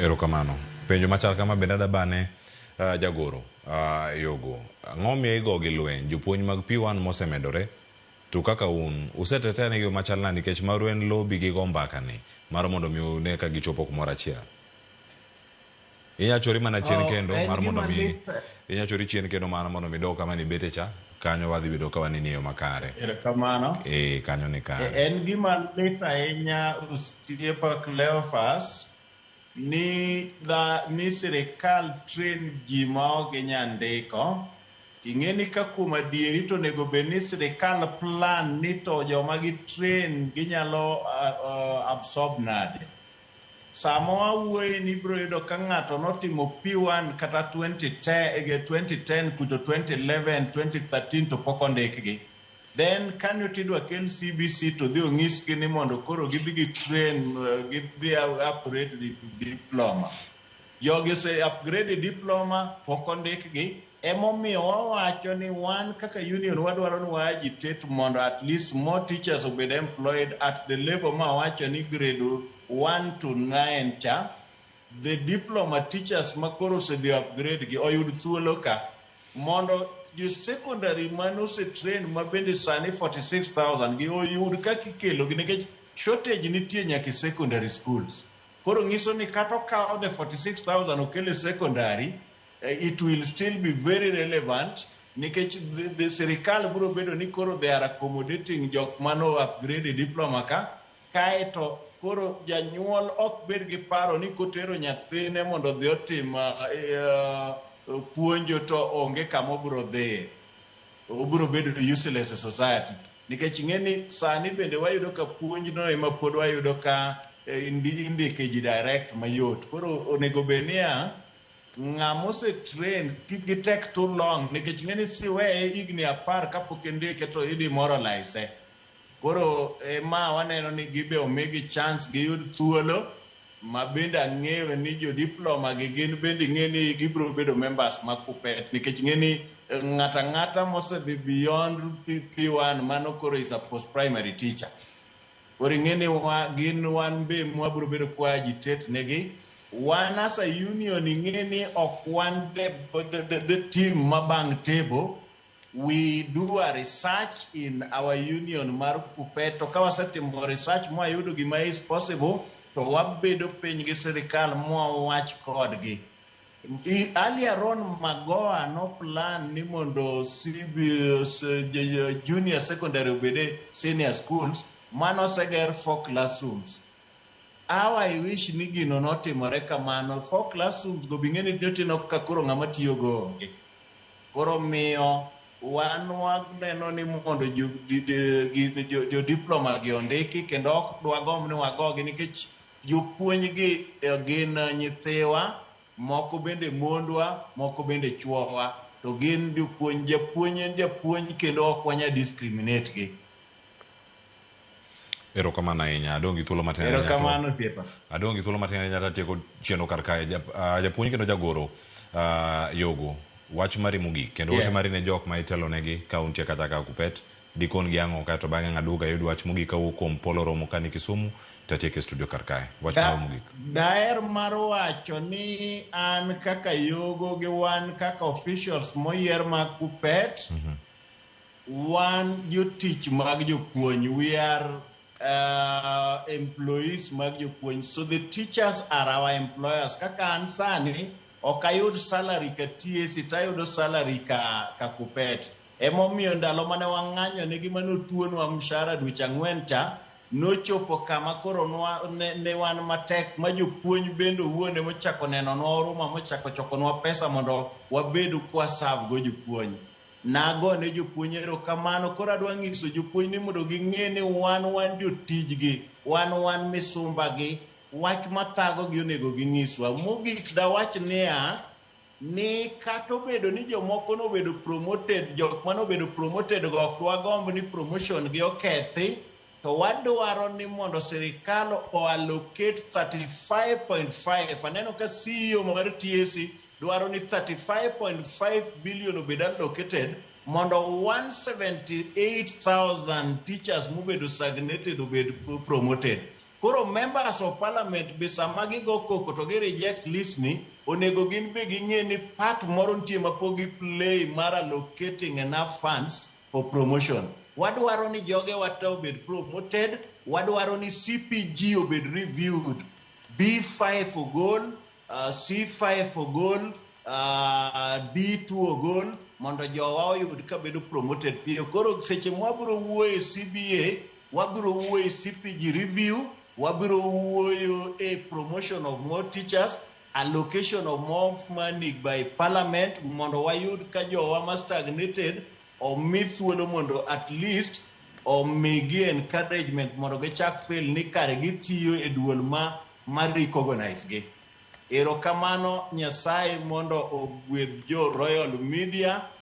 Erokamano. Penjo machal kama bende adabane jagoro Yogo. Ang'o miyo igo gi lweny jopuonj mag P1 mosemedore? To kaka un, usetetea ne yo machal nade nikech maru en lobby gi go mbaka ni mar mondo mi une ka gichopo kumoro achiel? Inyachori mana chien kendo En mar mondo gima mi lit. inyachori chien kendo mar mondo mi dog kama nibete cha kanyo wadhi bedo ka waneni e yo makare. Erokamano. Eh, kanyo ni kare. En gima lit ahinya, osiepa Cleophas, ni sirikal train ji ma ok ginyal ndiko. Ing'e ni ka kuom adieri to onego bed ni sirikal plan ni to joma gi train ginyalo absorb nade. Sama wawuoye ni ibiro yudo ka ng'ato notimo P1 kata 2010, 2010 kucho 2011, 2013 to pok ondikgi. Then kanyo tidwa kel CBC to dhi onyisgi ni mondo koro gidhi gi train, gidhi upgrade the diploma. Jogi ose upgrade diploma, pok ondikgi. Emomiyo wawacho ni wan kaka union wadwaro ni wa agitate mondo at least more teachers obed employed at the level ma wacho ni grade 1 to 9 cha, the diploma teachers ma koro osedhi upgrade gi oyud thuolo ka mondo jo secondary mane ose train ma bende sani 46,000 gi oyud kaka ikelo gi, nikech shortage nitie nyaka e secondary schools. Koro nyiso ni kata okaw the 46,000 okel e secondary, it will still be very relevant nikech the sirikal biro bedo ni koro they are accommodating jok mano upgrade diploma ka kaeto koro janyuol ok bed gi paro ni kotero nyathine mondo odhi otim puonjo to onge kama obiro dhiye, obiro bedo useless e society, nikech ing'e ni sani bende wayudo ka puonj no ema pod wayudo ka indike ji direct mayot. Koro onego bed niya ng'ama ose train kik gitek too long, nikech ing'e ni siweye higni 10 kapok indike to idemoralize. Koro ema waneno ni gibe omigi chance giyud thuolo ma bende ang'eyo ni jo diploma gi gin bende ing'e ni gibiro bedo members mag KUPPET, nikech ing'e ni ng'ato ang'ata mosedhi beyond P1 mano koro is a post primary teacher. Koro ing'e ni wa, gin wan be mwabiro bedo kwa agitate negi. Wan as a union ing'e ni ok wan the team ma bang table. We do a research in our union mar KUPPET, to ka wasetimo research mwayudo gima is possible to wabedo piny gi sirikal mwawach kodgi. Earlier on Magoha no plan ni mondo CB, junior secondary obede senior schools mano oseger four classrooms. How I wish ni gino notimore kamano. Four classrooms go bing'e ni notino ka koro ng'ama tiyo go onge. Koro miyo wan waneno ni mondo jo diploma gi ondiki kendo ok dwagomb ni wagogi, nikech jopuonj gi gin nyithiwa, moko bende mondwa, moko bende chuowa, to gin jopuonj. Japuonj en japuonj kendo ok wanyal discriminate gi. Erokamano ahinya. Adong' gi thuolo matin ahinya. Erokamano, osiepa. Adong' gi thuolo matin ahinya tatieko chenro kar kae. Japuonj kendo jagoro Yogo, wach mari mogik kendo ote mari ne jok ma itelonegi ka untie kata ka KUPPET, dikon gi ang'o kaeto bang'e ng'aduogo ayud wach mogik kawuok kuom Paul Oromo ka ni Kisumu tatieko e studio kar kae. Wach moro mogik. Daher mar wacho ni an kaka Yogo gi wan kaka officials moyier mag KUPPET, wan jotich mag jopuonj. We are employees mag jopuonj. So the teachers are our employers. Kaka an sani, ok ayud salary ka TSC, to ayudo salary ka KUPPET. Emomiyo ndalo mane wang'anyo negi mane otuonwa mshahara dweche 4 cha, nochopo kama koro ne wan matek ma jopuonj bende owuon emochako nenonwa huruma mochako chokonwa pesa mondo wabed kwa serve go jopuonj. Nagone jopuonj erokamano. Koro adwa nyiso jopuonj ni mondo ging'e ni wan jotijgi, wan misumbagi, wach mathagogi onego ginyiswa. Mogik dawach niya, ni kata obedo ni jomoko nobedo promoted, jok manobedo promoted go ok dwagomb ni promotion gi okethi, to wadwaro ni mondo sirikal o allocate 35.5. Aneno ka CEO mar TSC dwaro ni 35.5 billion obed allocated mondo 178,000 teachers mobedo stagnated obed promoted. Koro members of parliament be sama gigo koko to gi reject list ni, onego gin be ging'e ni part moro nitie ma pok gi play mar allocating enough funds for promotion. Wadwaro ni jogewa te obed promoted, wadwaro ni CPG obed reviewed, B5 ogol, C5 ogol, D2 ogol, mondo jowa oyud ka bedo promoted piyo. Koro seche mwabiro wuoyo e CBA, wabiro wuoyo e CPG review, wabiro wuoyo e promotion of more teachers, allocation of more money by parliament, mondo wayud ka jowa ma stagnated omi thuolo mondo at least omigi encouragement mondo gichak feel ni kare gitiyo e duol ma recognize gi. Erokamano. Nyasaye mondo ogwedh jo Royal Media.